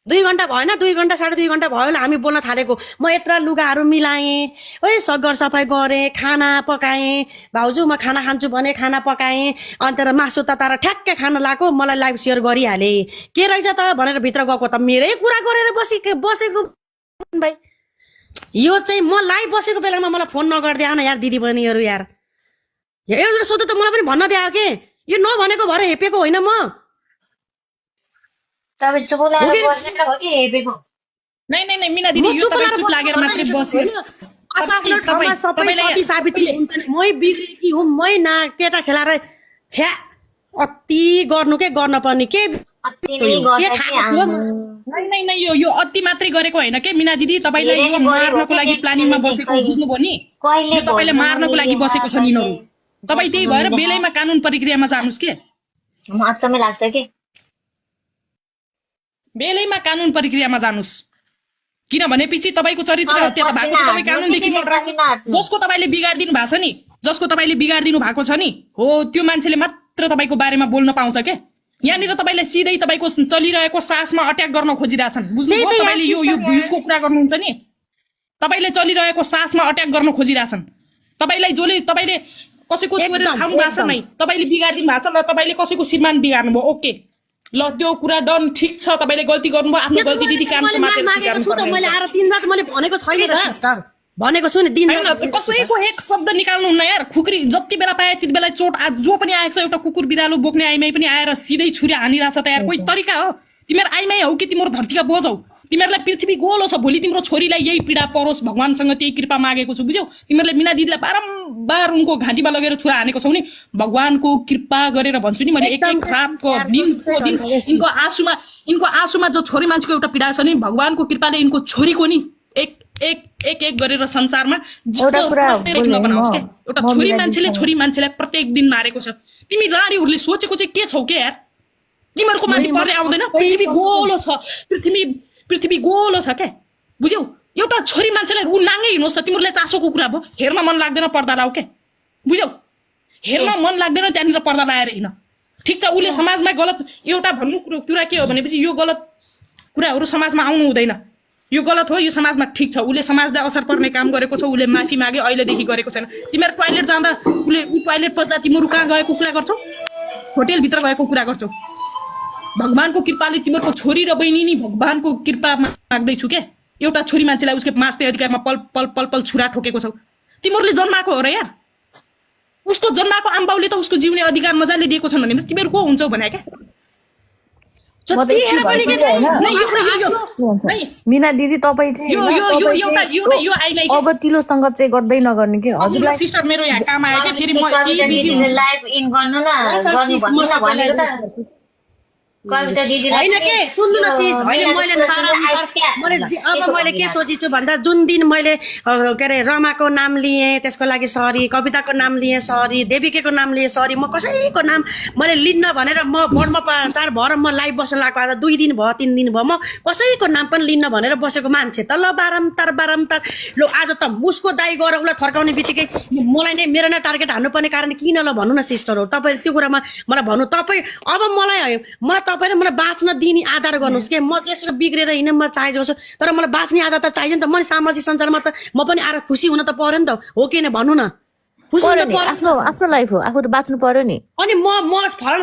2 घन्टा भएन 2 घन्टा 2.5 घन्टा भयो होला हामी बोल्न थालेको म यत्रो लुगाहरू मिलाएँ सगर सफाइ गरेँ खाना पकाएँ भाउजू म खाना खान्छु भने खाना पकाएँ अन्त मासु तताएर ठ्याक्कै खान लाग्यो मलाई लाइभ सेयर गरिहालेँ के रहेछ त भनेर भित्र गएको त मेरै कुरा गरेर बसेको भाइ यो चाहिँ म लाइभ बसेको बेलामा मलाई फोन नगर्दै आउन यार दिदी बहिनीहरू यार एउटा सोध्दा त मलाई पनि भन्न दिए के यो नभनेको भएर हेपेको होइन म तपाईँ चुप लागेर बसेर हो कि हेपेको? नहीं नहीं नहीं मीना दिदी यो तपाईँ चुप लागेर मात्रै बस्यो आफ्नो ठाउँमा सबै सती साबिती हुन्छ नि मै बिग्रेकी हुँ मै ना केटा खेलाएर छ्या अति गर्नु के गर्न पर्ने के नहीं नहीं यो अति मात्रै गरेको हैन के मीना दिदी तपाईलाई यो मार्नको लागि प्लानिङमा बसेको बुझ्नुभयो नि यो तपाईले मार्नको लागि बसेको छ नि यिनीहरु तपाई त्यही भएर बेलैमा कानुन प्रक्रियामा जानुस् के म अचम्मै लाग्छ के बेलैमा कानुन प्रक्रियामा जानुस् किनभने पछि तपाईको चरित्र हत्या त भएको छ तपाई कानुनदेखि जसको तपाईले बिगाड्दिनु भएको छ नि जसको तपाईले बिगाड्दिनु भएको छ नि हो त्यो मान्छेले मात्र तपाईको बारेमा बोल्न पाउँछ के यहाँनिर तपाईले सिधै तपाईको चलिरहेको सासमा अट्याक गर्न खोजिरहेछन् बुझ्नुभयो तपाईले यो भ्युजको कुरा गर्नुहुन्छ नि तपाईले चलिरहेको सासमा अट्याक गर्न खोजिरहेछन् तपाईलाई जसले तपाईले कसैको चोरेर खानु भएको छ नै तपाईले बिगाड्दिनु भएको छ ल तपाईले कसैको श्रीमान बिगाड्नु भयो ओके ल त्यो कुरा डन ठीक छ तपाईले गल्ती गर्नुभयो आफ्नो गल्ती दिदी काम समातेर स्वीकार्नु पर्छ मैले आएर दिन रात मैले भनेको छैन र सिस्टर भनेको छु नि दिन कसैको एक शब्द निकाल्नु हुन्न यार खुकुरी जति बेला पाए त्यति बेला चोट जो पनि आएको छ एउटा कुकुर बिरालो बोक्ने आइमाई पनि आएर सिधै छुरी हानिरहेछ त यार कोही तरिका हो तिम्रो आइमाई हौ कि तिम्रो धरतीका बोझ हौ तिमीहरुलाई पृथ्वी गोलो छ भोलि तिम्रो छोरीलाई यही पीडा परोस् भगवानसँग त्यही कृपा मागेको छु बुझ्यौ तिमीहरुले मीना दिदीलाई बारम्बार उनको घाँटीमा लगेर छुरा हानेको छौ नि भगवानको कृपा गरेर भन्छु नि मैले एक रातको दिनको दिन इनको आँसुमा जो छोरी मान्छेको एउटा पीडा छ नि भगवानको कृपाले इनको छोरीको नि एक गरेर संसारमा बनाओस् के एउटा छोरी मान्छेलाई प्रत्येक दिन मारेको छ तिमी रानीहरुले सोचेको चाहिँ के छौ के यार तिमीहरुको माथि पर्ने आउँदैन पृथ्वी गोलो छ के बुझ्यौ एउटा छोरी मान्छेलाई उ नाङ्गै हिँड्नुहोस् त तिमीहरुले चासोको कुरा भयो हेर्न मन लाग्दैन पर्दा लाऊ के बुझ्यौ हेर्न मन लाग्दैन त्यहाँनिर पर्दा लाएर हिँड ठीक छ उले समाजमा गलत एउटा भन्नु कुरा के हो भनेपछि यो गलत कुराहरु समाजमा आउनु हुँदैन यो गलत हो यो समाजमा ठीक छ उले समाजलाई असर पर्ने काम गरेको छ उले माफी मागे अहिलेदेखि गरेको छैन तिमीहरु टोयलेट जाँदा उले टोयलेट पस्दा तिमीहरु कहाँ गएको कुरा गर्छौ होटल भित्र गएको कुरा गर्छौ भगवानको कृपाले तिमीहरुको छोरी र बहिनी नि भगवानको कृपा माग्दै छु के एउटा छोरी मान्छेलाई उसको मास्ते अधिकारमा पल पल पल पल छुरा ठोकेको छौ तिमीहरुले जन्माको हो र यार उसको जन्माको आम्बाउले त उसको जिउने अधिकार मजाले दिएको छन् भने तिमीहरु को हुन्छौ भने के मीना दिदी तपाई चाहिँ अब तिलोसँग चाहिँ गर्दै नगर्ने के हजुरलाई सिस्टर मेरो यहाँ काम आयो के फेरि म लाइभ इन गर्नु न गर्नु भन्नु भनेको त कविता दिदी हैन के सुन्नु न सिस हैन मैले अब मैले के सोचिछु भन्दा जुन दिन मैले के रे रमाको नाम लिए त्यसको लागि सरी कविताको नाम लिए सरी देविकेको नाम लिए सरी म कसैको नाम मैले लिन्न भनेर म बोर्डमा चार भएर म लाइभ बस्न लाग्यो आज 2 दिन भयो 3 दिन भयो म कसैको नाम पनि लिन्न भनेर बसेको मान्छे त ल बारम्बार ल आज त उसको दाइ गएर उलाई थर्काउने बित्तिकै मलाई नै मेरो नै टार्गेट हान्नुपर्ने कारण किन ल भन्नु न सिस्टर हो तपाई त्यो कुरामा मलाई भन्नु तपाई अब मलाई तपाईले मलाई बाँच्न दिने आधार गर्नुस् के म त्यसको बिग्रेर हिँड्न म चाहे जसो तर मलाई बाँच्ने आधार त चाहियो नि त म सामाजिक सञ्जालमा त म पनि आएर खुसी हुन त पर्यो नि त हो कि नै भन्नु न खुसी हुन त पर्यो आफ्नो लाइफ हो आफू त बाँच्नु पर्यो नि अनि म फरक